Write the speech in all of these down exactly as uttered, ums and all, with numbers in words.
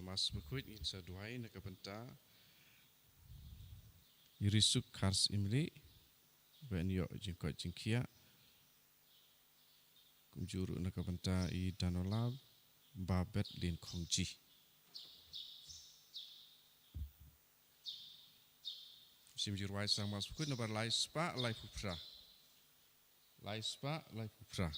Mass Bakhuid ngin sa duwai na ka bynta i Risuk Khar Syiemlieh, ba yn ïoh jingkoit jingkhiah. Kumjuh ruh na ka bynta i Danolab Babet Lienkhongji. Shim jingrwai sang Mass Bakhuid nombar lai spah laiphew phra. Lai spah laiphew phra.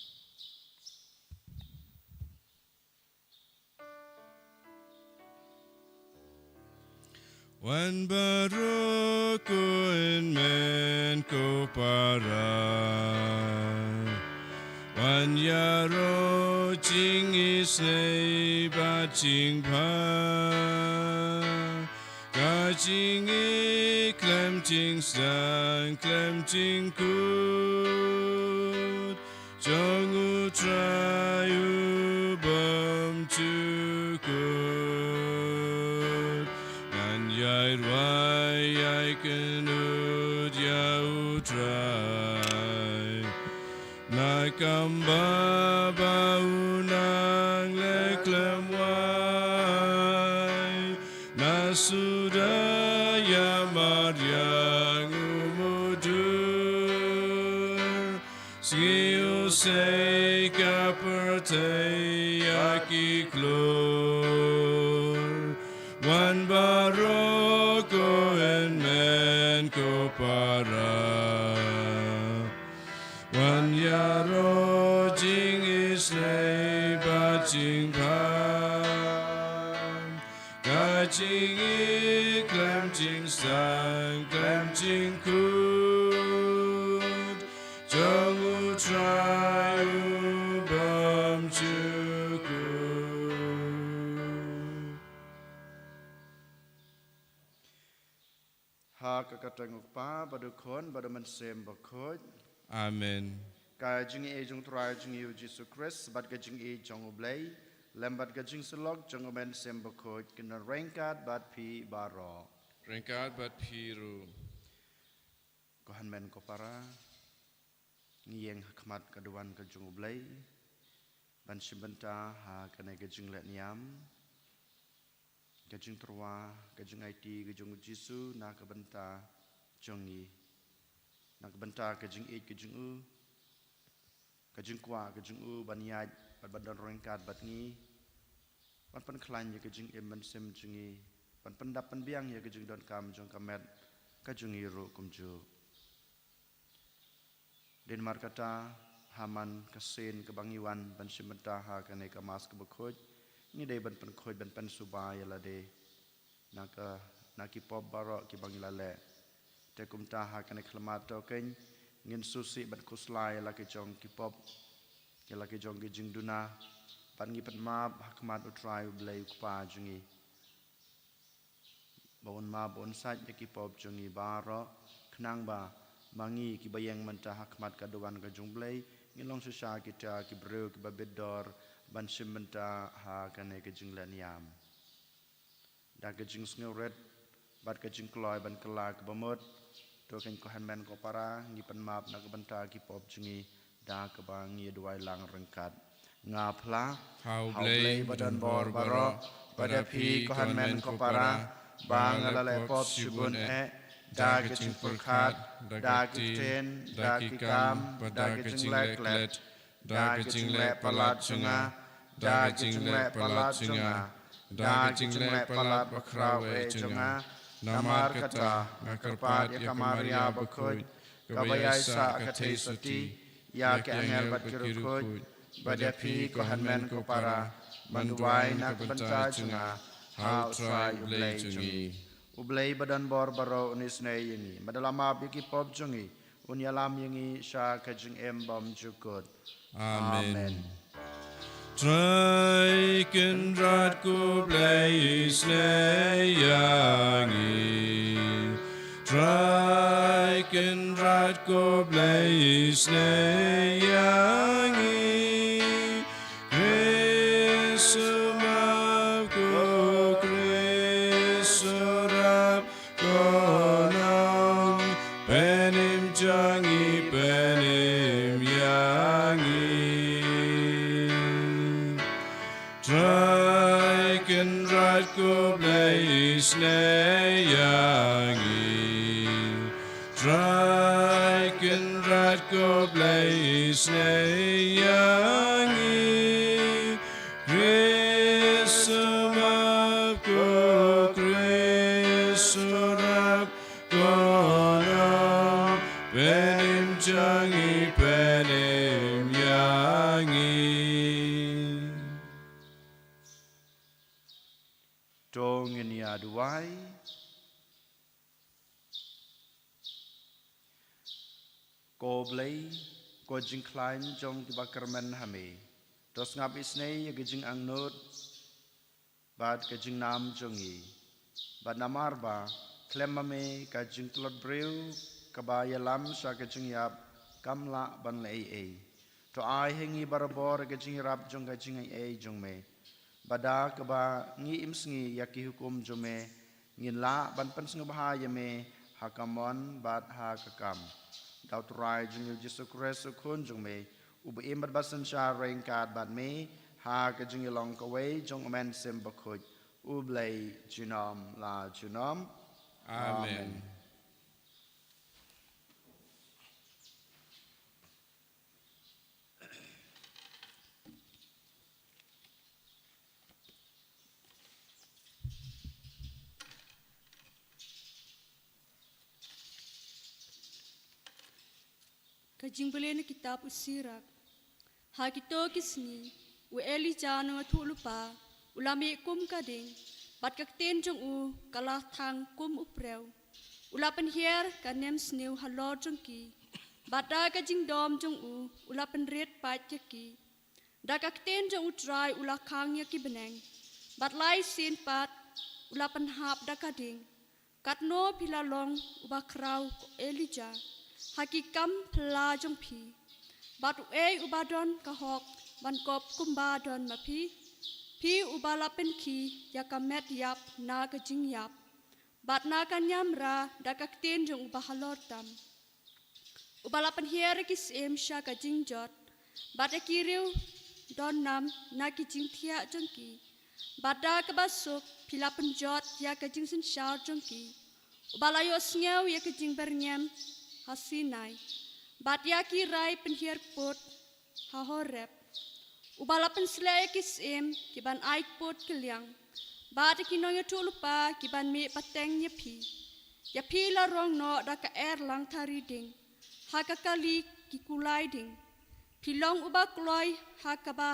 Wan baroh ko hynmen ko para, wan ïaroh jingisynei bad jingbha. Ka jingïeit khlem jingsdang khlem jingkut jong U Trai U Bymjukut. Ngan ïai rwai ïai kynnoh ïa U Trai na ka bynta ba u nang leh khlem wai, na suda ïa mariang u mudui. Sngi u sei ka pyrthei ïa ki klur. Wan baroh ko hynmen ko para, wan ïaroh jingisynei bad jingbha. Ka jingïeit khlem jingsdang khlem jingkut jong U Trai U Bymjukut. Ha ka kyrteng U Kpa bad U Khun bad U Mynsiem Bakhuid. Amen. Ka jingïeit jong U Trai jong ngi U Jisu Khrist bad ka jingïeit jong U Blei lem bad ka jingsyllok jong U Mynsiem Bakhuid kin don ryngkat bad phi baroh. Ryngkat bad phi ruh. Ko hynmen ko para, ngi ïeng ha khmat ka duwan ka jong U Blei ban shim bynta ha kane ka jingleh niam, ka jingtyrwa, ka jingaiti ka jong U Jisu na ka bynta jong ngi, na ka bynta ka jingïeit ka jong u, ka jingkwah ka jong u ban ïaid bad ban don ryngkat bad ngi, ban pynkhlaiñ ïa ka jingim mynsiem jong ngi, ban pyndap pynbiang ïa ka jingdonkam jong ka met ka jong ngi ruh kumjuh. Dei namar kata, ha man ka sien kaba ngi wan ban shim bynta ha kane ka Mass kaba khuid, ngi dei ban pynkhuid ban pynsuba ïa lade na ka, na ki pop baroh kiba ngi la leh. Te kumta ha kane ka khmat to kein, ngin sngewsih ban khuslai ïa la ki jong ki pop, ïa la ki jong ki jingduna, bad ngi pynmap ha khmat U Trai U Blei U Kpa jong ngi, ba un map ba un sait ïa ki pop jong ngi baroh, khnang ba ma ngi kiba ïeng mynta ha khmat ka duwan ka jong U Blei, ngin long shisha kita ki briew kiba bit dor ban shim bynta ha kane ka jingleh niam. Da ka jingsngewrit bad ka jingkloi ban kylla kaba mut, to kein ko hynmen ko para, ngi pynmap na ka bynta ki pop jong ngi, da kaba ngi duwai lang ryngkat. Nga phla ha U Blei ba don bor baroh, ba da phi ko hynmen ko para, ba nga la leh pop shibun eh, da ka jingpyrkhat, da ka ktien, da ki kam, da ka jingleh klet, da ka jingleh palat jong nga, da ka jingleh palat jong nga, da ka jingleh palat bakhraw eh jong nga. Namar kata nga kyrpad ïa ka Maria bakhuid, kaba ïaisah ka theisotti, ïa ki angel bad ki riewkhuid, bad ïa phi ko hynmen ko para, ban duwai na ka bynta jong nga ha U Trai U Blei jong ngi. U Blei ba don bor baroh un isynei ïa ngi, bad da la map ïa ki pop jong ngi, un ïalam ïa ngi sha ka jingim bymjukut. Amen. Amen. Trai Kynrad ko Blei isynei ïa ngi. Trai Kynrad ko Blei isynei ïa ngi. Khrist u map, ko Khrist u rap, ko nongpynim jong ngi, pynim ïa ngi. Trai Kynrad Trai Kynrad ko Blei isynei ïa ngi. Khrist u map ko Khrist u rap ko nong. Pynim jong ngi pynim ïa ngi. To ngin ïa duwai. Ko Blei, ko jingkhlaiñ jong kiba kyrmen ha me. To sngap isynei ïa ka jingangnud bad ka jingnam jong ngi. Bad namar ba khlem ma me ka jingtlot briew kaba ïalam sha ka jingïap kam lah ban leh ei ei. To ai ha ngi barabor ka jingïarap jong ka jingaiei jong me. Bad da kaba ngi im sngi ïa ki hukum jong me, ngin lah ban pynsngewbha ïa me ha ka mon bad ha ka kam. Da U Trai jong ngi U Jisu Khrist U Khun jong me, uba im bad ba synshar ryngkat bad me ha ka jingïalong kawei jong U Mynsiem Bakhuid, U Blei junom la junom. Amen. Amen. Ka jingpule na kitab U Sirak. Ha kito ki sngi, u Elijah u nongïathuhlypa u la mih kum ka ding, bad ka ktien jong u ka la thang kum u priew. U la pynhiar ka nemsniew halor jong ki, bad da ka jingdom jong u u la pynrit pait ïa ki. Da ka ktien jong U Trai u la khang ïa ki bneng, bad lai sien pat u la pynhap da ka ding. Katno phi la long uba khraw, ko Elijah, ha ki kam phylla jong phi? Bad uei uba don ka hok ban kop kumba don ma phi, phi uba la pynkhih ïa ka met ïap na ka jingïap, bad na ka niamra da ka ktien jong uba halor tam? Uba la pynhiar ïa ki syiem sha ka jingjot, bad ïa ki riew don nam na ki jingthiah jong ki, bad da kaba suk phi la pynjot ïa ka jingsynshar jong ki. Uba la ïohsngew ïa ka jingbyrngem ha Sinai, bad ïa ki rai pynhiar kput ha Horeb. Uba la pynsleh ïa ki syiem ki ban ai kput kylliang, bad ïa ki nongïathuhlypa ki ban mih pateng ïa phi. Ïa phi la rong noh da ka erlang thari ding, ha ka kali ki kulai ding. Phi long uba kloi ha kaba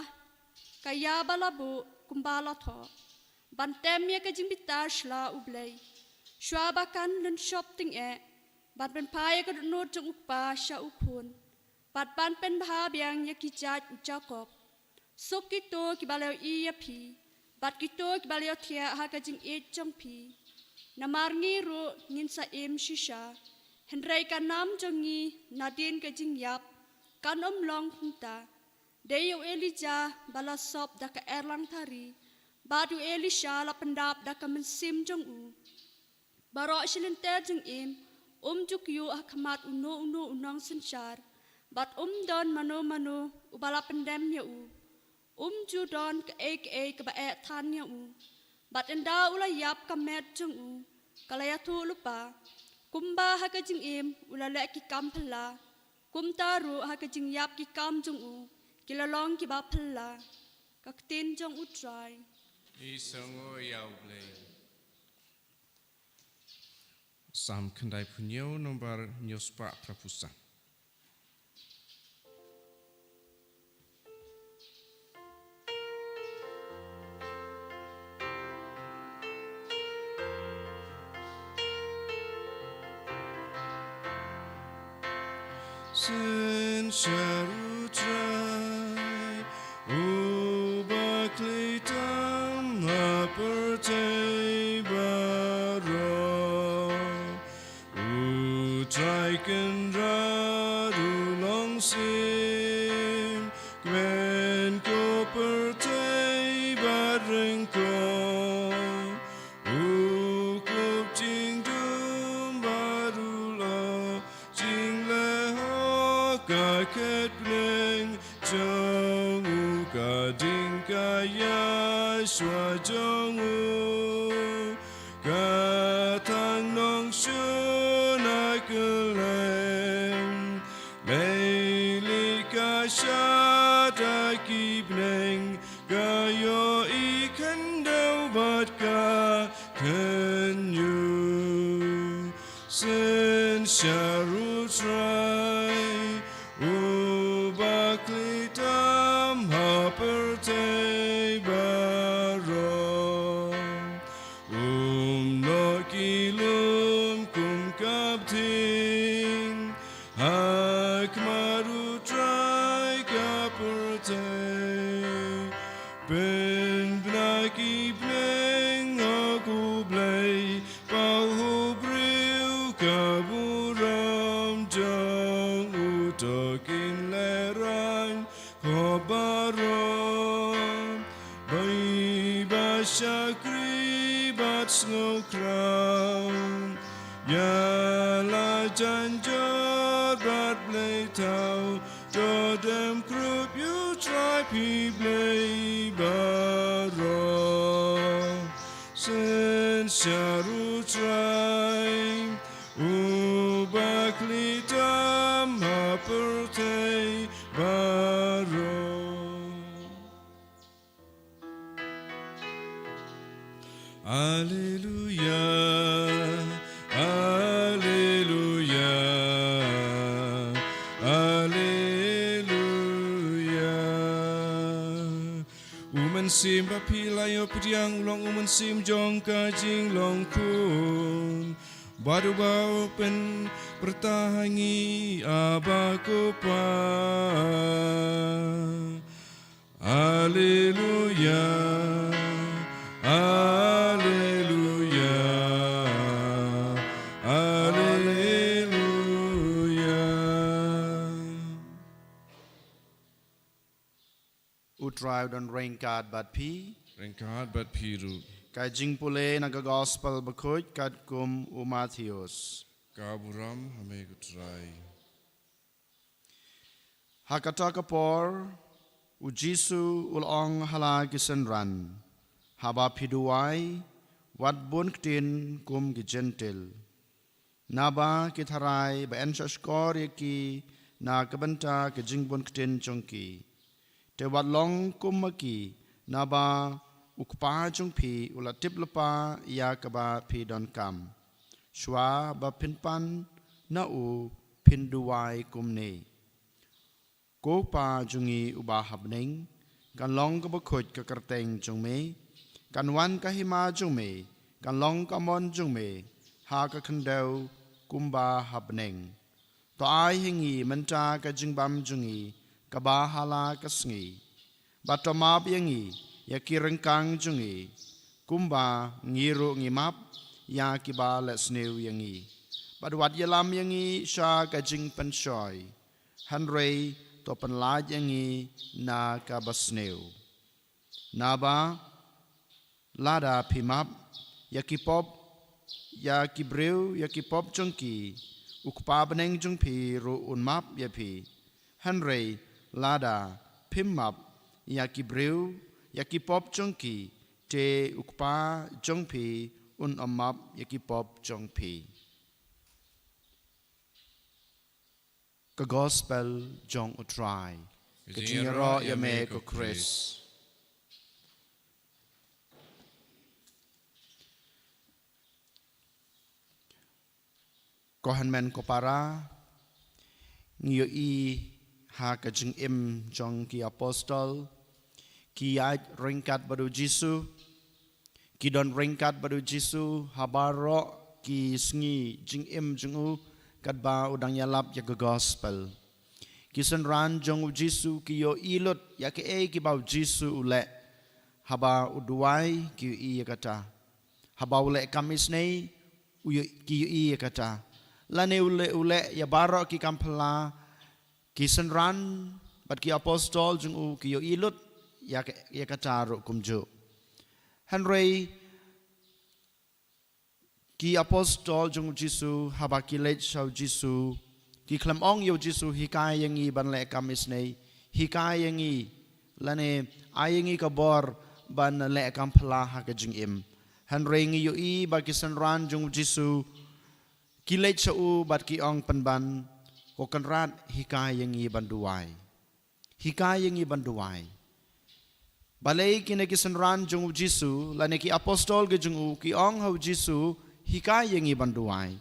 ka ïa ba la buh kumba la thoh, ban tem ïa ka jingbitar sha U Blei, shuwa ba kan lynshop tyngeh, ban pynphai ïa ka dohnud jong U Kpa sha U Khun, bad ban pynbha biang ïa ki jait u Jakob. Suk kito kiba la ïohi ïa phi, bad kito kiba la ïathiah ha ka jingïeit jong phi. Namar ngi ruh ngin sa im shisha, hynrei ka nam jong ngi nadien ka jingïap kan ym long kumta. Dei ïa u Elijah ba la sop da ka erlang thari, bad u Elisha la pyndap da ka mynsiem jong u. Baroh shi lynter jingim, um ju kyiuh ha khmat uno uno u nongsynshar, bad um don mano mano uba la pyndem ïa u. Um ju don kaei kaei kaba eh than ïa u. Bad ynda u la ïap ka met jong u, ka la ïathuhlypa. Kumba ha ka jingim u la leh ki kam phylla, kumta ruh ha ka jingïap ki kam jong u ki la long kiba phylla. Ka ktien jong U Trai. Ïasngew ïa U Blei. Salm khyndaiphew hynñiew, nombar hynñiew spah phraphew san. Synshar U Trai, uba khlei tam ha pyrthei baroh. U Trai Kynrad u long syiem, kmen ko pyrthei baroh. U kup jingdum bad u long jingleh ha ka khet bneng jong u, ka ding ka ïaid shuwa jong u ka thang nongshun ha kylleng Shata ki bneng ka ïohi khyndew bad ka khynñiuh. Synshar U Trai uba khlem tam ha pyrthei baroh. Um noh ki lum kum ka bthing ha khmat U Trai ka pyrthei. Pynbna ki bneng ha U Blei, paw ha u briew ka burom jong u. To kin lehraiñ khop baroh, beiñ ba shakri bad sngewkhraw. Ïa la jan jot bad blei thaw, to dem krup ïa U Trai phi Blei baroh. Synshar U Trai uba khlem tam ha pyrthei baroh. Alleluia, alleluia, alleluia. U Mynsiem ba phi la ïoh pdiang u long U Mynsiem jong ka jinglong khun. Bad uba u pynpyrta ha ngi, Abba Ko Pa. Alleluia, alleluia, alleluia. U Trai u don ryngkat bad phi. Ryngkat bad phi ruh. Ka jingpule na ka Gospel Bakhuid katkum u Mathaios. Ka burom ha me ko Trai. Ha kata ka por, U Jisu u la ong ha la ki synran, haba phi duwai, wat bun ktien kum ki Jentil. Naba ki tharai ba yn shahshkor ïa ki na ka bynta ka jingbun ktien jong ki. Te wat long kum ma ki, naba U Kpa jong phi u la tip lypa ïa kaba phi donkam. Shuwa ba phin pan na u, phin duwai kumne: Ko Pa jong ngi uba ha bneng, kan long kaba khuid ka kyrteng jong me, kan wan ka hima jong me, kan long ka mon jong me ha ka khyndew kumba ha bneng. To ai ha ngi mynta ka jingbam jong ngi kaba ha la ka sngi. Bad to map ïa ngi ïa ki ryngkang jong ngi, kumba ngi ruh ngi map ïa kiba leh sniew ïa ngi. Bad wat ïalam ïa ngi sha ka jingpynshoi, hynrei to pynlait ïa ngi na kaba sniew. Naba lada phi map ïa ki pop, ïa ki briew ïa ki pop jong ki, U Kpa bneng jong phi ruh un map ïa phi. Hynrei lada phim map ïa ki briew ïa ki pop jong ki, te U Kpa jong phi un ym map ïa ki pop jong phi. Ka Gospel jong U Trai. Ka jingïaroh ïa me ko Khrist. Ko hynmen ko para, ngi ïohi ha ka jingim jong ki apostol, ki ïaid ryngkat bad U Jisu, ki don ryngkat bad U Jisu ha baroh ki sngi jingim jong u, katba u dang ïalap ïa ka Gospel. Ki synran jong U Jisu ki ïohi lut ïa kaei kiba U Jisu u leh. Haba u duwai, ki ïohi ïa kata. Haba u leh kam isynei, u ïoh-, ki ïohi ïa kata. Lane u leh, u leh ïa baroh ki kam phylla, ki synran bad ki apostol jong u ki ïohi lut ïa ka, ïa kata ruh kumjuh. Hynrei ki apostol jong U Jisu, haba ki leit sha U Jisu, ki khlem ong ïa U Jisu, hikai ïa ngi ban leh kam isynei, hikai ïa ngi, lane ai ïa ngi ka bor ban leh kam phylla ha ka jingim. Hynrei ngi ïohi ba ki synran jong U Jisu ki leit sha u bad ki ong, pynban, Ko Kynrad, hikai ïa ngi ban duwai. Hikai ïa ngi ban duwai. Balei kine ki synran jong u Jisu, lane ki apostol ki jong u, ki ong ha u Jisu, hikai ïa ngi ban duwai.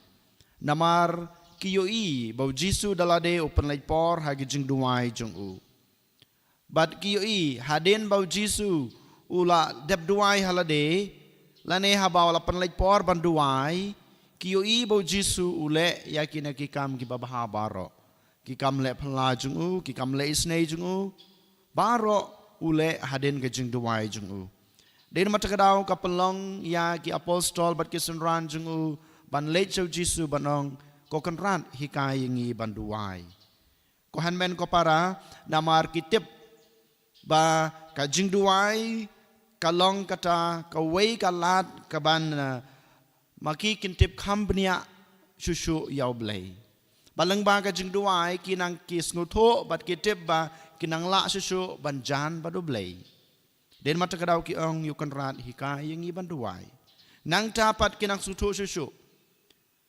Namar ki ïohi ba u Jisu da lade u pynleit por ha ki jingduwai jong u. Bad ki ïohi hadien ba u Jisu u la dep duwai ha lade, lane haba u la pynleit por ban duwai, ki ïohi ba u Jisu u leh ïa kine ki kam kiba bha baroh. Ki kam leh phylla jong u, ki kam leh isynei jong u, baroh u leh hadien ka jingduwai jong u. Dei na kata ka daw ka pynlong ïa ki apostol bad ki synran jong u ban leit sha u Jisu ban ong, ko Kynrad, hikai ïa ngi ban duwai. Ko hynmen ko para, namar ki tip ba ka jingduwai ka long kata kawei ka lad kaban, eh, ma ki kin tip kham bniah shuh shuh ïa u Blei. Bad lyngba ka jingduwai ki nang ki sngewthuh bad ki tip ba ki nang lah shuh shuh ban jan bad u Blei. Dei na kata ka daw ki ong, ïa u Kynrad, hikai ïa ngi ban duwai. Nangta pat ki nang sngewthuh shuh shuh.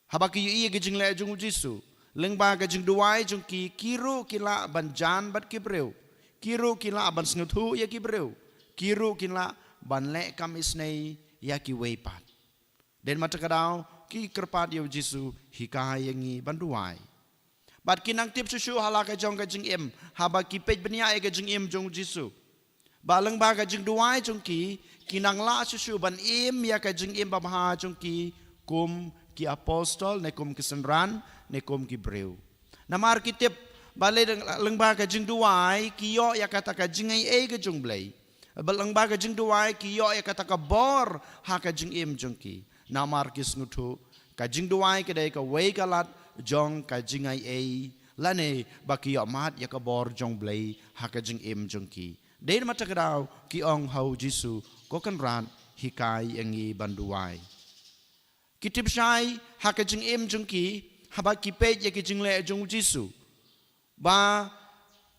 Haba ki ïohi ïa ki jingleh jong u Jisu, lyngba ka jingduwai jong ki, ki ruh ki lah ban jan bad ki briew. Ki ruh ki lah ban sngewthuh ïa ki briew. Ki ruh ki lah ban leh kam isynei ïa kiwei pat. Dei na kata ka daw ki kyrpad ïa u Jisu, hikai ïa ngi ban duwai. Bad ki nang tip shuh shuh ha la ka jong ka jingim, haba ki peit bniah ïa ka jingim jong u Jisu. Ba lyngba ka jingduwai jong ki, ki nang lah shuh shuh ban im ïa ka jingim babha jong ki kum ki apostol, ne kum ki synran, ne kum ki briew. Namar ki tip ba lei lyngba ka jingduwai ki ïoh ïa kata ka jingaiei ka jong u Blei. Bad lyngba ka jingduwai ki ïoh ïa kata ka bor ha ka jingim jong ki. Namar ki sngewthuh ka jingduwai ka dei kawei ka lad jong ka jingaiei, lane ba ki ïoh mad ïa ka bor jong u Blei ha ka jingim jong ki. Dei na kata ka daw ki ong ha u Jisu, ko Kynrad, hikai ïa ngi ban duwai. Ki tip shai ha ka jingim jong ki, haba ki peit ïa ki jingleh jong u Jisu, ba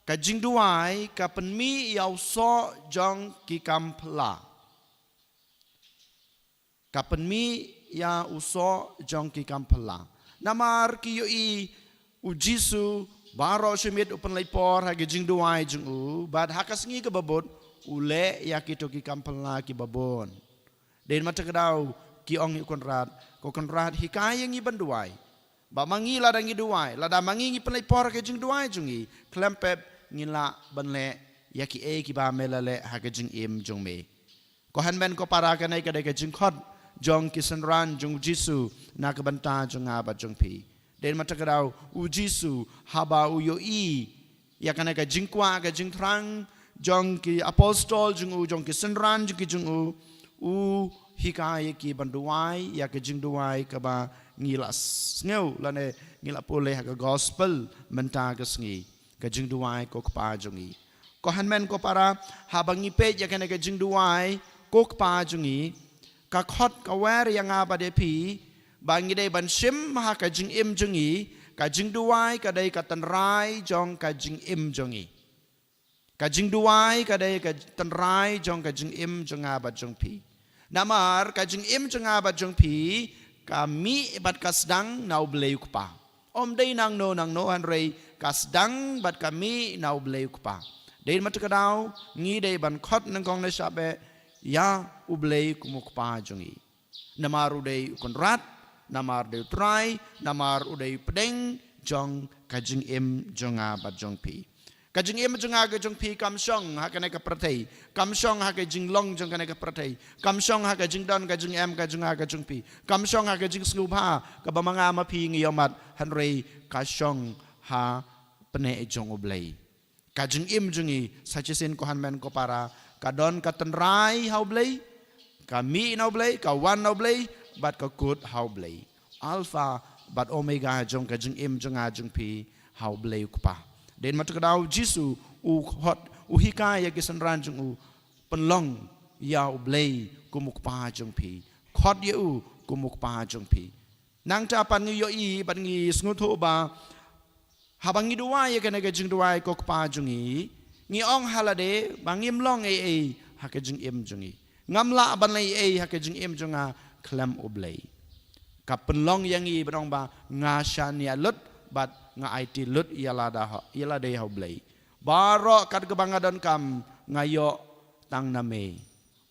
ka jingduwai ka pynmih ïa u soh jong ki kam phylla. Ka pynmih ïa u soh jong ki kam phylla. Namar ki ïohi u Jisu baroh shi miet u pynleit por ha ki jingduwai jong u, bad ha ka sngi kaba bud u leh ïa kito ki kam phylla kiba bun. Dei na kata ka daw ki ong ïa u Kynrad, ko Kynrad, hikai ïa ngi ban duwai. Ba ma ngi lada ngi duwai, lada ma ngi ngi pynleit por ha ka jingduwai jong ngi, khlem pep ngi lah ban leh ïa kiei kiba me la leh ha ka jingim jong me. Ko hynmen ko para, kane ka dei ka jingkhot jong ki synran jong u Jisu na ka bynta jong nga bad jong phi. Dei na kata ka daw u Jisu haba u ïohi ïa kane ka jingkwah ka jingthrang jong ki apostol jong u, jong ki synran jong ki jong u, u hikai ïa ki ban duwai ïa ka jingduwai kaba ngi la sngew lane ngi la pule ha ka gospel mynta ka sngi. Ka jingduwai, ko Kpa jong ngi. Ko hynmen ko para, haba ngi peit ïa kane ka jingduwai, ko Kpa jong ngi, ka khot ka wer ïa nga bad ïa phi ba ngi dei ban shim ha ka jingim jong ngi, ka jingduwai ka dei ka tynrai jong ka jingim jong ngi. Ka jingduwai ka dei ka tynrai jong ka jingim jong nga bad jong phi. Namar ka jingim jong nga bad jong phi ka mih bad ka sdang na u Blei u Kpa. Ym dei nangno nangno, hynrei ka sdang bad ka mih na u Blei u Kpa. Dei na kata ka daw ngi dei ban khot nyngkong nyngshap eh ïa u Blei kum u Kpa jong ngi. Namar u dei u Kynrad, namar u dei u Trai, namar u dei u pdeng jong ka jingim jong nga bad jong phi. Ka jingim jong nga ka jong phi kam shong ha kane ka pyrthei, kam shong ha ka jinglong jong kane ka pyrthei, kam shong ha ka jingdon ka jingem ka jong nga ka jong phi, kam shong ha ka jingsngewbha kaba ma nga ma phi ngi ïohmad, hynrei ka shong ha pneh jong u Blei. Ka jingim jong ngi sa shisien, ko hynmen ko para, ka don ka tynrai ha u Blei, ka mih na u Blei, ka wan na u Blei, bad ka kut ha u Blei. Alpha bad Omega jong ka jingim jong nga jong phi ha u Blei u Kpa. Dei na kata ka daw u Jisu u khot, u hikai ïa ki synran jong u, pynlong ïa u Blei kum u Kpa jong phi. Khot ïa u kum u Kpa jong phi. Nangta pat ngi ïohi bad ngi sngewthuh ba haba ngi duwai ïa kane ka jingduwai, ko Kpa jong ngi, ngi ong ha lade ba ngim long ei ei ha ka jingim jong ngi. Ngam lah ban leh ei ei ha ka jingim jong nga khlem u Blei. Ka pynlong ïa ngi ban ong ba nga shaniah lut bad nga aiti lut ïa lade ha, ïa lade ha u Blei. Baroh kat kaba nga donkam nga ïoh tang na me.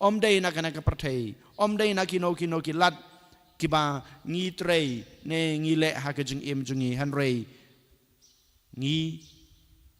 Ym dei na kane ka pyrthei, ym dei na kino kino ki lad kiba ngi trei ne ngi leh ha ka jingim jong ngi, hynrei ngi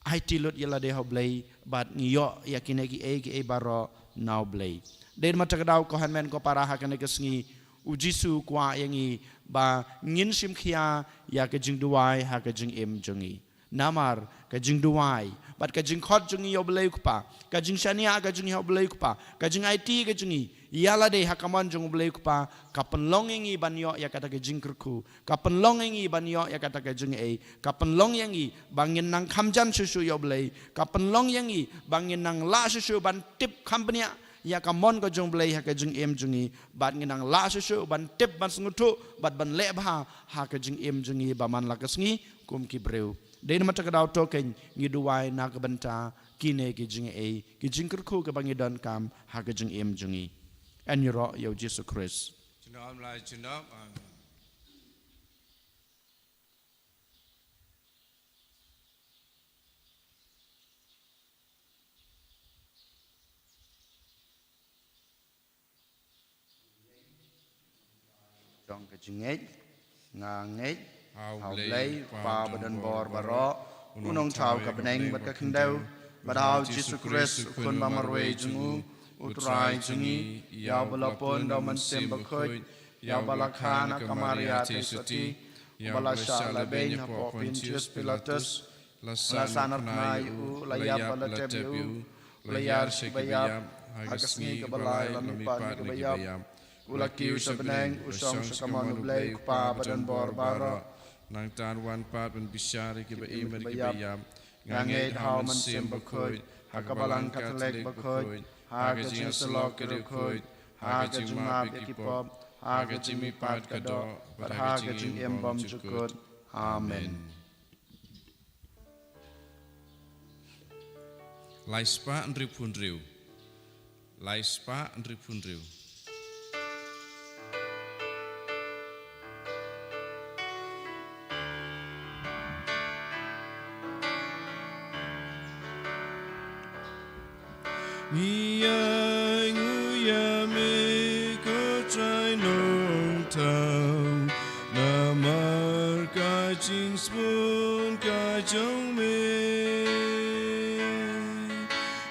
aiti lut ïa lade ha U Blei bad ngi ïoh ïa kine kiei kiei baroh na U Blei. Dei na kata ka daw, ko hynmen ko para, ha kane ka sngi U Jisu u kwah ïa ngi ba ngin shim khia ïa ka jingduwai ha ka jingim jong ngi. Namar ka jingduwai bad ka jingkhot jong ngi ïa U Blei U Kpa, ka jingshaniah ka jong ngi ha U Blei U Kpa, ka jingaiti ka jong ngi ïa lade ha ka mon jong U Blei U Kpa, ka pynlong ïa ngi ban ïoh ïa kata ka jingkyrkhu, ka pynlong ïa ngi ban ïoh ïa kata ka jingaiei, ka pynlong ïa ngi ba ngin nang kham jan shuh shuh ïa U Blei, ka pynlong ïa ngi ba ngin nang lah shuh shuh ban tip kham bniah ïa ka mon ka jong U Blei ha ka jingim jong ngi, bad ngin nang lah shuh shuh ban tip, ban sngewthuh bad ban leh bha ha ka jingim jong ngi ba man la ka sngi kum ki briew. Dei na kata ka daw, to kein ngi duwai na ka bynta kine ki jingaiei, ki jingkyrkhu kiba ngi donkam ha ka jingim jong ngi. Yn ïaroh ïa U Jisu Khrist. Junom la junom. Amen. Jong ka jingngeit, nga ngeit ha U Blei, U Kpa ba don bor baroh, u nongthaw ka bneng bad ka khyndew, bad ha U Jisu Khrist, u Khun ba marwei jong u, U Trai jong ngi, ïa uba la pun da U Mynsiem Bakhuid, ïa uba la kha na ka Maria Theisotti, uba la shah lehbeiñ hapoh Pontius Pilatus, la san u khynnah ïa u, la ïap bad la tep ïa u, la ïar sha kiba ïap, ha ka sngi kaba lai la mihpat na kiba ïap, u la kiew sha bneng, u shong sha ka mon U Blei U Kpa ba don bor baroh. Nangta un wan pat ban bishar ïa kiba im bad kiba ïap. Nga ngeit ha U Mynsiem Bakhuid, ha ka Balang Katholik bakhuid, ha ka jingïasyllok ki riewkhuid, ha ka jingmap ïa ki pop, ha ka jingmihpat ka doh, bad ha ka jingim bymjukut. Amen. Lai spah hynriewphew hynriew. Lai spah hynriewphew hynriew. Ngi ainguh ïa me ko Trai Nongthaw, namar ka jingsbun ka jong me.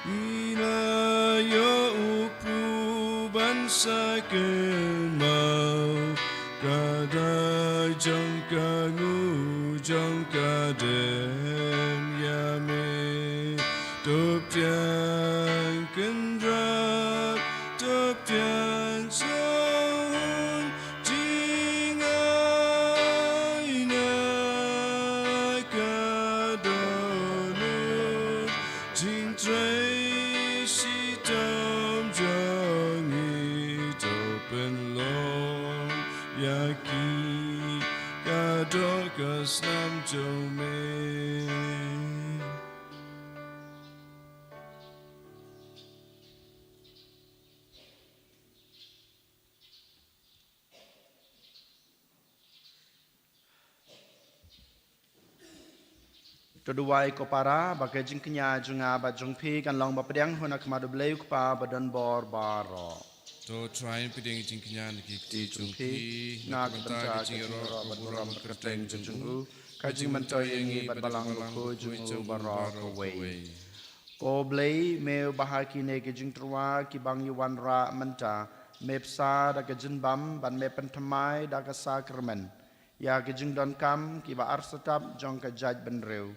Ngi la ïoh u pur ban sa kynmaw, ka dak jong ka nguh jong ka dem ïa me. To pdiang kynrad, to pdiang sngewhun, jingaineh ka dohnud, jingtrei shitom jong ngi, to pynlong ïa ki ka doh ka snam jong me. To duwai ko para, ba ka jingkñia jong nga bad jong phi kan long ba pdiang hun ha khmat U Blei U Kpa ba don bor baroh. To Trai, pdiang jingkñia na ki kti jong phi, na ka bynta ka jingïaroh ka burom bad ka kyrteng jong u, ka jingmyntoi ïa ngi bad Balang Bakhuid jong u baroh kawei. Ko Blei, me uba ha kine ki jingtyrwa kiba ngi wanrah mynta me bsa da ka jingbam bad me pynthymmai da ka sakramen ïa ki jingdonkam kiba artatap jong ka jaitbynriew.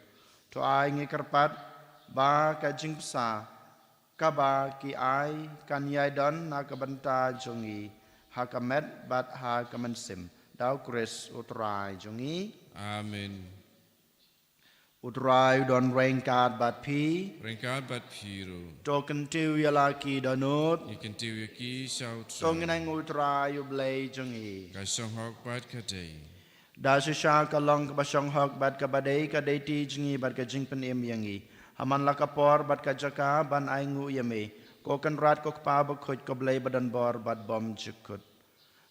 To ai ngi kyrpad ba ka jingbsa kaba ki ai kan ïai don na ka bynta jong ngi, ha ka met bad ha ka mynsiem, da U Khrist U Trai jong ngi. Amen. U Trai u don ryngkat bad phi. Ryngkat bad phi ruh. To kyntiew ïa la ki dohnud. Ngi kyntiew ïa ki sha U Trai. To ngin ainguh ïa U Trai U Blei jong ngi. Ka shong hok bad ka dei. Da shisha ka long kaba shong hok bad kaba dei ka daiti jong ngi bad ka jingpynim ïa ngi, ha man la ka por bad ka jaka ban ainguh ïa me, ko Kynrad, ko Kpa Bakhuid, ko Blei ba don bor bad bymjukut.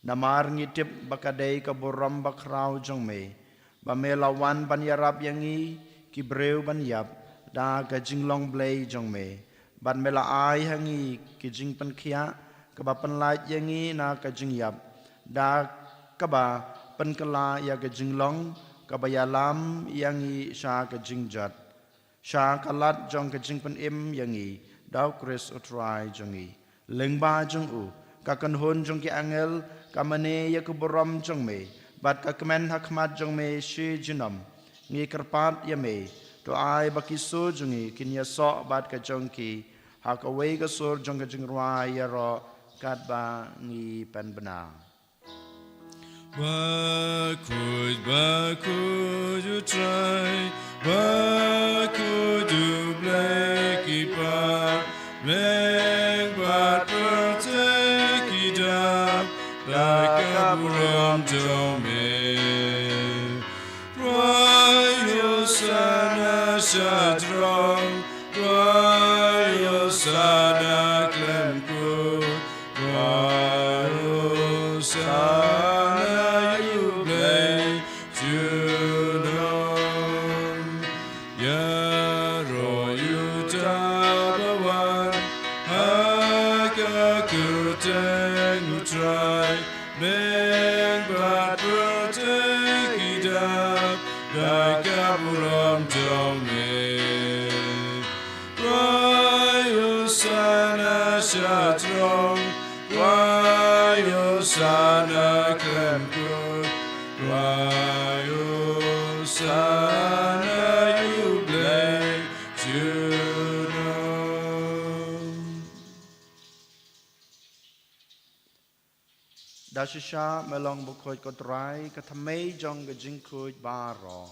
Namar ngi tip ba ka dei ka burom bakhraw jong me, ba me la wan ban ïarap ïa ngi ki briew ban ïap, da ka jinglong Blei jong me, bad me la ai ha ngi ki jingpynkhiah kaba pynlait ïa ngi na ka jingïap, da kaba pynkylla ïa ka jinglong kaba ïalam ïa ngi sha ka jingjot, sha ka lad jong ka jingpynim ïa ngi da U Khrist U Trai jong ngi. Lyngba jong u, ka kynhun jong ki angel ka mane ïa ka burom jong me, bad ka kmen ha khmat jong me shi junom. Ngi kyrpad ïa me, to ai ba ki sur jong ngi kin ïasoh bad ka jong ki ha kawei ka sur jong ka jingrwai ïaroh, katba ngi pynbna. Bakhuid, bakhuid U Trai, bakhuid U Blei ki paidbah, bad pyrthei ki dap da ka burom jong me. Khwai Hosana sha jrong, khwai Hosana khlem kut, khwai Hosana ïa U Blei junom. Ïaroh uta uba wan ha ka kyrteng U Trai, bad pyrthei ki dap da ka burom jong me. Khwai Hosana sha jrong, khwai Hosana khlem kut, khwai Hosana ïa U Blei junom. Da shisha me long bakhuid ko Trai, ka thymmei jong ka jingkhuid baroh.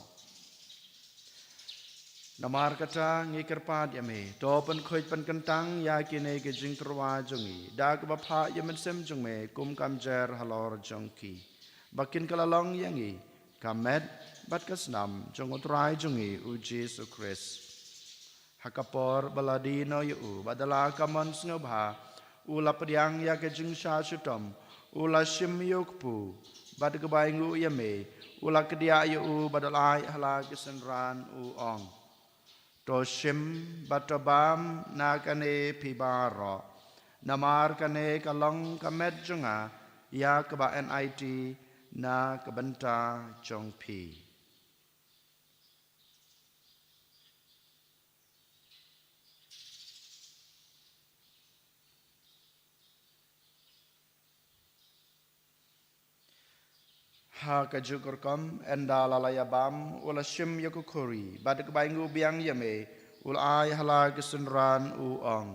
Namar kata ngi kyrpad ïa me, to pynkhuid pynkyntang ïa kine ki jingtyrwa jong ngi da kaba phah ïa u Mynsiem jong me kum ka mjer halor jong ki, ba kin kylla long ïa ngi ka met bad ka snam jong U Trai jong ngi U Jisu Khrist. Ha ka por ba la die noh ïa u bad da la ka mon sngewbha, u la pdiang ïa ka jingshah shitom, u la shim ïa u kpu, bad kaba ainguh ïa me, u la kdiah ïa u bad u la ai ha la ki synran, u ong: To shim bad to bam na kane phi baroh, namar kane ka long ka met jong nga ïa kaba enait na ka bynta jong phi. Ha kajuh ka rukom, ynda la la ïa bam, u la shim ïa ka khuri, bad kaba ainguh biang ïa me, u la ai ha la ki synran, u ong: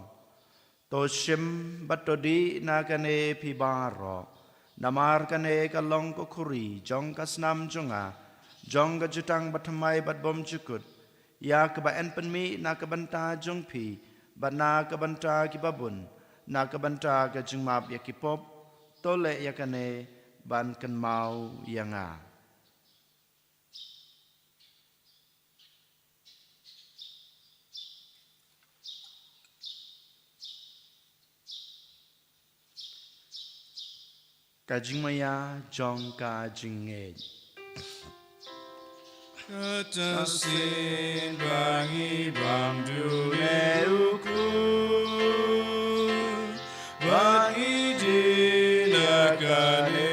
To shim bad to dih na kane phi baroh, namar kane ka long ka khuri jong ka snam jong nga, jong ka jutang bathymmai bad bymjukut, ïa kaba yn pynmih na ka bynta jong phi bad na ka bynta kiba bun, na ka bynta ka jingmap ïa ki pop. To leh ïa kane ban kynmaw ïa nga. Ka jingmaïa jong ka jingngeit. Kata shisien ba ngi bam dune u khun, ba ngi dih na kane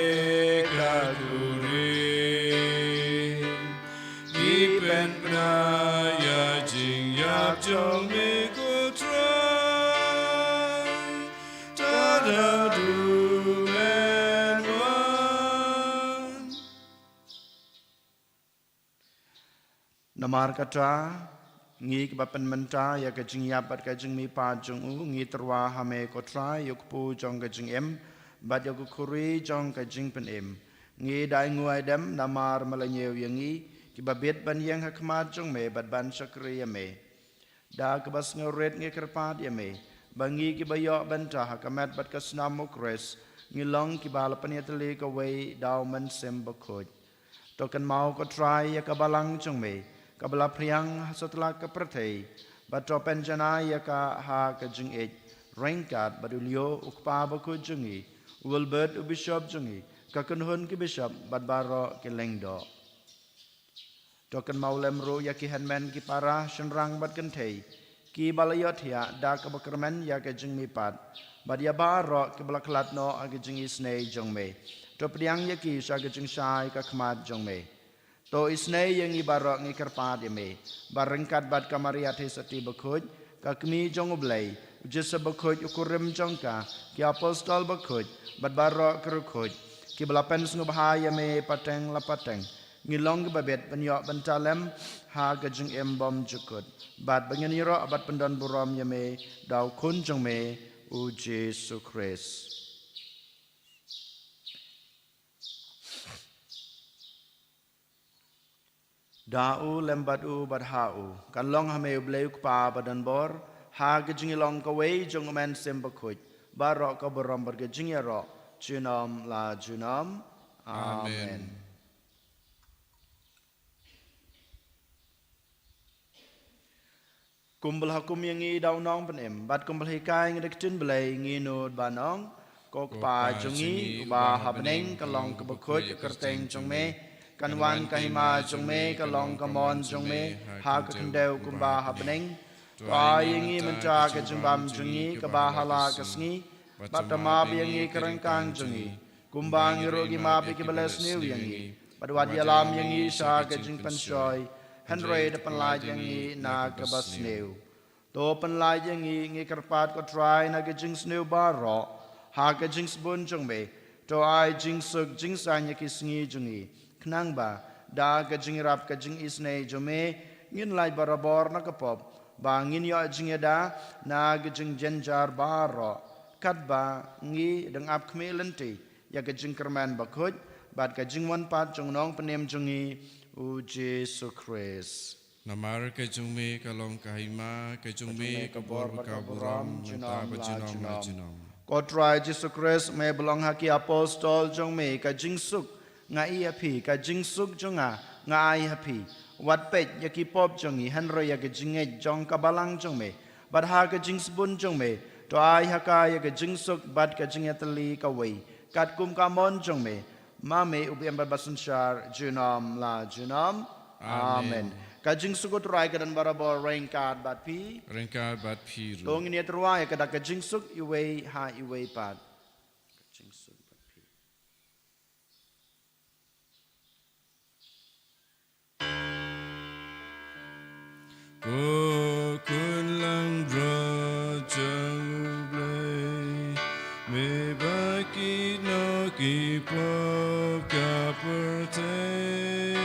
ka khuri, ngi pynbna ïa jingïap jong me ko Trai, tad haduh men wan. Namar kata, ngi kiba pynmynta ïa ka jingïap bad ka jingmihpat jong u, ngi tyrwa ha me ko Trai, ïa u kpu jong ka jingim bad ïa ka khuri jong ka jingpynim. Ngi da ainguh aidem namar me la ñiew ïa ngi, kiba bit ban ïeng ha khmat jong me bad ban shakri ïa me. Da kaba sngewrit ngi kyrpad ïa me, ba ngi kiba ïoh bynta ha ka met bad ka snam u Khrist, ngi long kiba la pynïatylli kawei da u Mynsiem Bakhuid. To kynmaw ko Trai ïa ka balang jong me, kaba la phriang ha satlak ka pyrthei, bad to pynjanai ïa ka ha ka jingïeit, ryngkat bad u Leo u Kpa Bakhuid jong ngi, u Wilbert u Bishop jong ngi, ka kynhun ki bishop bad baroh ki lyngdoh. To kynmaw lem ruh ïa ki hynmen ki para, shynrang bad kynthei, kiba la ïohthiah da kaba kyrmen ïa ka jingmihpat, bad ïa baroh kiba la khlad noh ha ka jingisynei jong me. To pdiang ïa ki sha ka jingshai ka khmat jong me. To isynei ïa ngi baroh ngi kyrpad ïa me, ba ryngkat bad ka Maria Theisotti bakhuid, ka kmie jong U Blei, U Joseph bakhuid u kurim jong ka, ki apostol bakhuid, bad baroh ki riewkhuid, kiba la pynsngewbha ïa me pateng la pateng, ngin long kiba bit ban ïoh bynta lem ha ka jingim bymjukut, bad ba ngin ïaroh bad pyndonburom ïa me da U Khun jong me, U Jisu Khrist. Da u, lem bad u, bad ha u, kan long ha me U Blei U Kpa badonbor, ha ka jingïalong kawei jong U Mynsiem Bakhuid, baroh ka burom bad ka jingïaroh, junom la junom. Amen. Amen. Kumba la hukum ïa ngi da u Nongpynim, bad kumba la hikai ngi da ka ktien Blei, ngi nud ban ong: Ko Kpa jong ngi uba ha bneng, ka long kaba khuid ka kyrteng jong me. Kan wan ka hima jong me, ka long ka mon jong me ha ka khyndew kumba ha bneng. To ai ïa ngi mynta ka jingbam jong ngi kaba ha la ka sngi, bad to map ïa ngi ka ryngkang jong ngi, kumba ngi ruh ngi map ïa kiba leh sniew ïa ngi. Bad wat ïalam ïa ngi sha ka jingpynshoi, hynrei da pynlait ïa ngi na kaba sniew. To pynlait ïa ngi, ngi kyrpad ko Trai, na ka jingsniew baroh, ha ka jingsbun jong me. To ai jingsuk jingsaiñ ïa ki sngi jong ngi, khnang ba da ka jingïarap ka jingisynei jong me, ngin lait barabor na ka pop, ba ngin ïoh jingïada na ka jingjynjar baroh, katba ngi dang ap khmih lynti ïa ka jingkyrmen bakhuid bad ka jingwan pat jong u Nongpynim jong ngi, U Jisu Khrist. Namar ka jong me ka long ka hima, ka jong me ka bor bad ka burom, mynta bad junom la junom. Ko Trai Jisu Khrist, me ba la ong ha ki apostol jong me: Ka jingsuk nga ai ha phi, ka jingsuk jong nga nga ai ha phi. Wat peit ïa ki pop jong ngi, hynrei ïa ka jingngeit jong ka balang jong me. Bad ha ka jingsbun jong me, to ai ha ka ïa ka jingsuk bad ka jingïatylli kawei, katkum ka mon jong me, ma me uba im bad ba synshar junom la junom. Amen. Amen. Ka jingsuk U Trai ka don barabor ryngkat bad phi. Ryngkat bad phi ruh. To ngin ïa tyrwa ïa ka da ka jingsuk iwei ha iwei pat. Ka jingsuk bad phi. Ko khun langbrot jong U Blei, me ba kit noh ki pop ka pyrthei,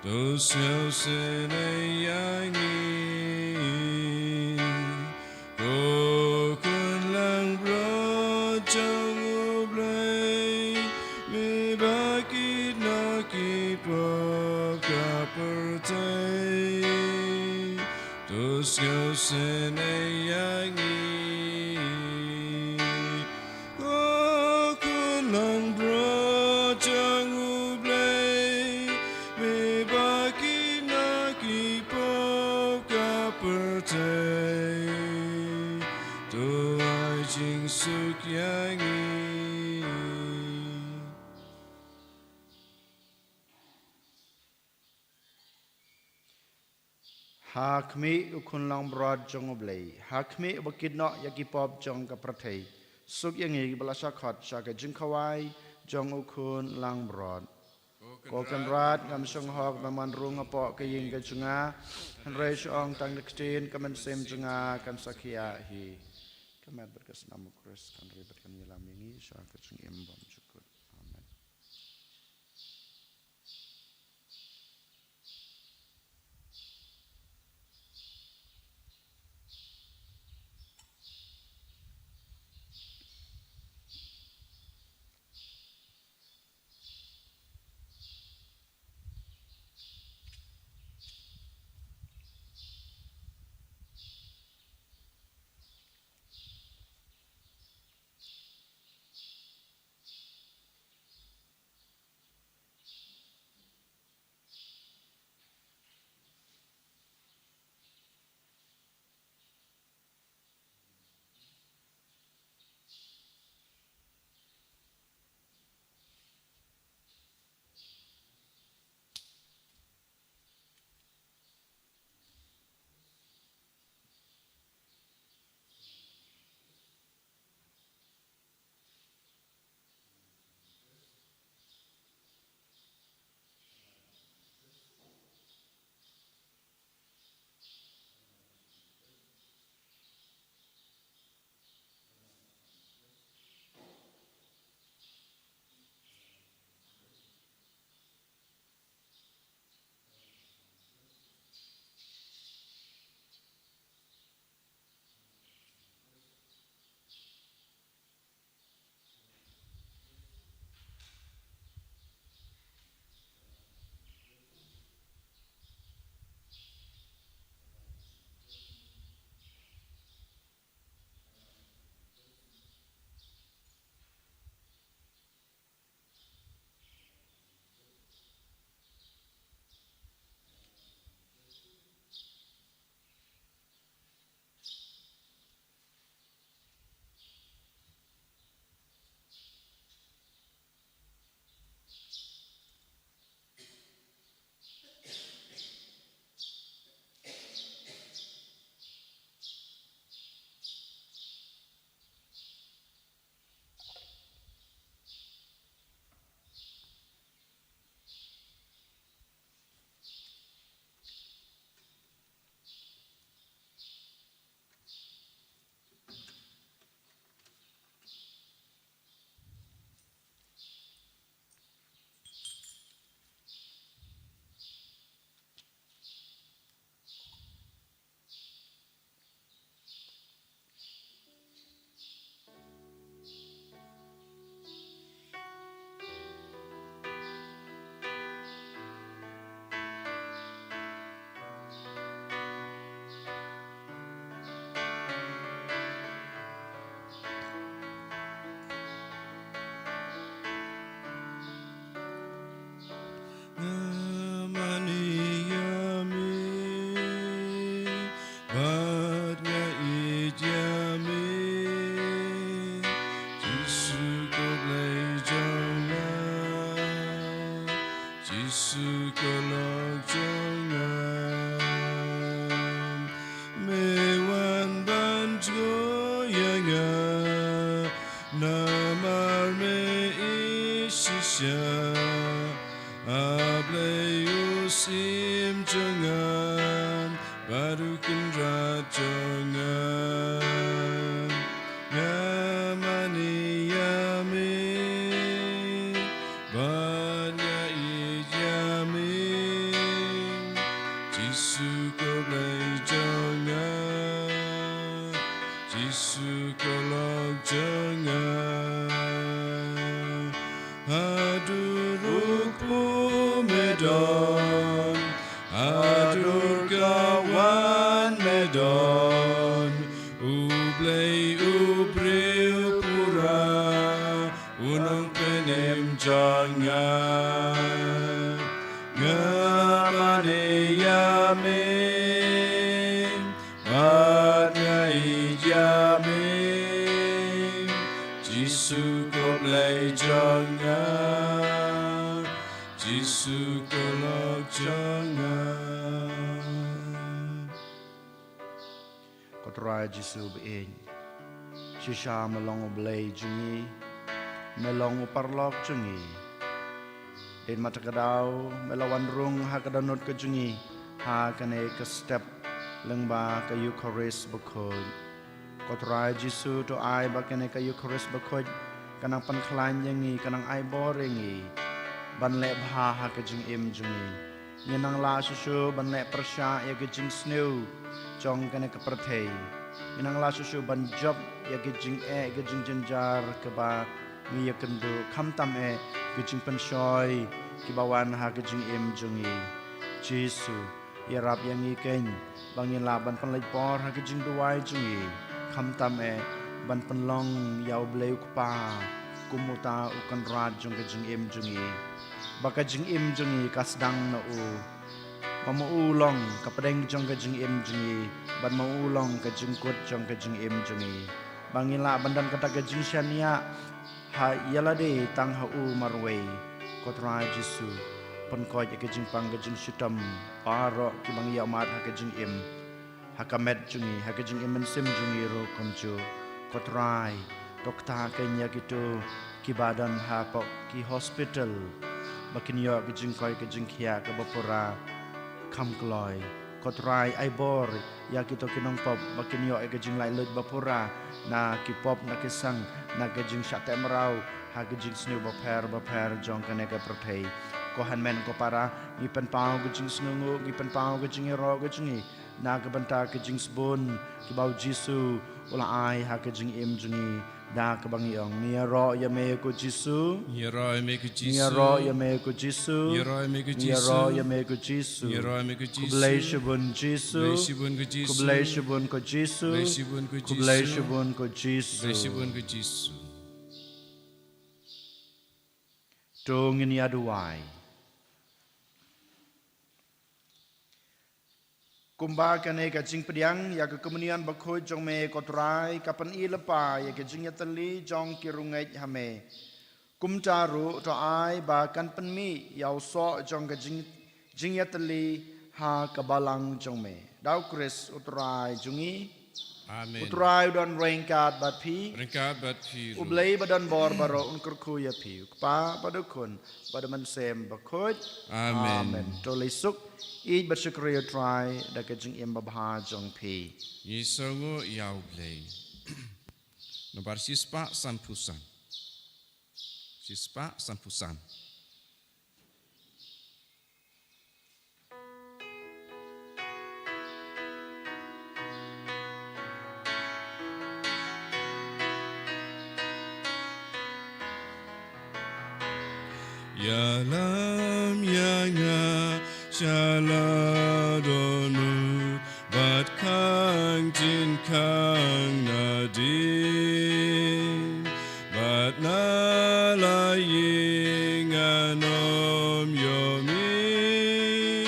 to sngewsynei ïa ngi. Ko khun langbrot jong U Blei, me ba kit noh ki pop ka pyrthei, to sngewsynei ïa ngi. Ko khun langbrot jong U Blei, me ba kit noh ki pop ka pyrthei, to ai jingsuk ïa ngi. Ha khmih u khun langbrot jong U Blei, ha khmih uba kit noh ïa ki pop jong ka pyrthei, suk ïa ngi ba la shah khot sha ka jingkhawai jong u khun langbrot. Ko Kynrad, ngam shong hok ba man rung hapoh ka ïing ka jong nga, hynrei shu ong tang da ka ktien, ka mynsiem jong nga kan sa khiah hi. Ka met bad ka snam U Khrist kan ri bad kan ïalam ïa ngi sha ka jingim bymjukut. Amen. jong nga bad u Kynrad jong nga. Nga mane ïa me bad nga ïeit ïa me, Jisu ko Blei jong nga, Jisu ko lok jong nga. Haduh ruh kpu me don, haduh ka wan me don, U Blei u briew pura, u nongpynim jong nga. Nga mane ïa me bad nga ïeit ïa me, Jisu ko Blei jong nga, Jisu ko lok jong nga. Ko Trai Jisu ba ïeit, shisha me long U Blei jong ngi, me long u paralok jong ngi. Dei ma kata ka daw me la wan rung ha ka dohnud ka jong ngi ha kane ka step lyngba ka Eukharist bakhuid. Ko Trai Jisu, to ai ba kane ka Eukharist bakhuid ka nang pynkhlaiñ ïa ngi, ka nang ai bor ïa ngi ban leh bha ha ka jingim jong ngi. Ngin nang lah shuh shuh ban leh pyrshah ïa ka jingsniew jong kane ka pyrthei. Ngin nang lah shuh shuh ban jop ïa ka jingeh, ka jingjynjar kaba ngi ïakynduh, khamtam eh ka jingpynshoi kiba wan ha ka jingim jong ngi. Jisu, ïarap ïa ngi keiñ ba ngin lah ban pynleit por ha ka jingduwai jong ngi, khamtam eh ban pynlong ïa U Blei U Kpa kum uta u Kynrad jong ka jingim jong ngi, ba ka jingim jong ngi ka sdang na u. Ba ma u long ka pdeng jong ka jingim jong ngi, bad ma u long ka jingkut jong ka jingim jong ngi, ba ngin lah ban don kata ka jingshaniah ha ïa lade tang ha u marwei. Ko Trai Jisu, pynkoit ïa ka jingpang ka jingshitom baroh kiba ngi ïohmad ha ka jingim, ha ka met jong ngi, ha ka jingim mynsiem jong ngi ruh kumjuh. Ko Trai, to ktah keiñ ïa kito kiba don hapoh ki hospital, ba kin ïoh ka jingkoit ka jingkhiah kaba pura kham kloi. Ko Trai, ai bor ïa kito ki nongpop ba kin ïoh ïa ka jinglaitluid ba pura na ki pop, na ki sang, na ka jingshah teh mraw ha ka jingsniew bapher bapher jong kane ka pyrthei. Ko hynmen ko para, ngi pynpaw ka jingsngewnguh, ngi pynpaw ka jingïaroh ka jong ngi na ka bynta ka jingsbun kiba U Jisu u la ai ha ka jingim jong ngi, da kaba ngi ong, ngi ïaroh ïa me ko Jisu. Ngi ïaroh ïa me ko Jisu. Ngi ïaroh ïa me ko Jisu. Ngi ïaroh ïa me ko Jisu. Ngi ïaroh ïa me ko Jisu. Khublei shibun Jisu. Khublei shibun ko Jisu. Khublei shibun ko Jisu. Khublei shibun ko Jisu. Khublei shibun ko Jisu. Khublei shibun ko Jisu. To ngin ïa duwai. Kumba kane ka jingpdiang ïa ka Komunion Bakhuid jong me ko Trai ka pyni lypa ïa ka jingïatylli jong ki rungeit ha me, kumta ruh to ai ba kan pynmih ïa u soh jong ka jing, jingïatylli ha ka balang jong me. Da U Khrist U Trai jong ngi. Amen. U Trai u don ryngkat bad phi. Ryngkat bad phi ruh. U Blei ba don bor baroh un kyrkhu ïa phi, U Kpa bad U Khun bad U Mynsiem Bakhuid. Amen. Amen. To leit suk, ïeit bad shakri ïa U Trai da ka jingim babha jong phi. Ngi sngewnguh ïa U Blei. Nombar shispah sanphew san. Shispah sanphew san. Ïalam ïa nga sha la dohnud bad khang jin khang nadien, bad na la ïing ngan ym ïoh mih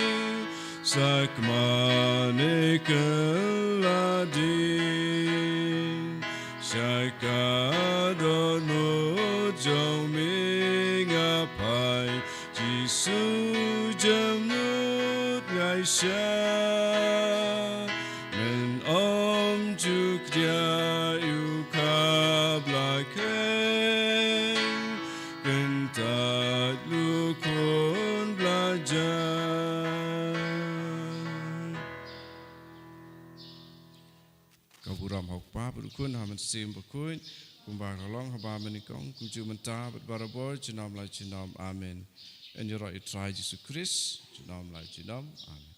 sa kmane kylla dien. Sha ka dohnud jong me nga phai, Jisu jemnud nga ïaishah. Men ym ju khia ïa u khap la kheiñ, kyntait lu khun bla jia. Burom ha u Kpa bad u Khun ha u Mynsiem Bakhuid, kumba ka long haba mynnyngkong, kumjuh mynta bad barabor, junom la junom. Amen. Yn ïaroh ïa u Trai Jisu Khrist junom la junom. Amen.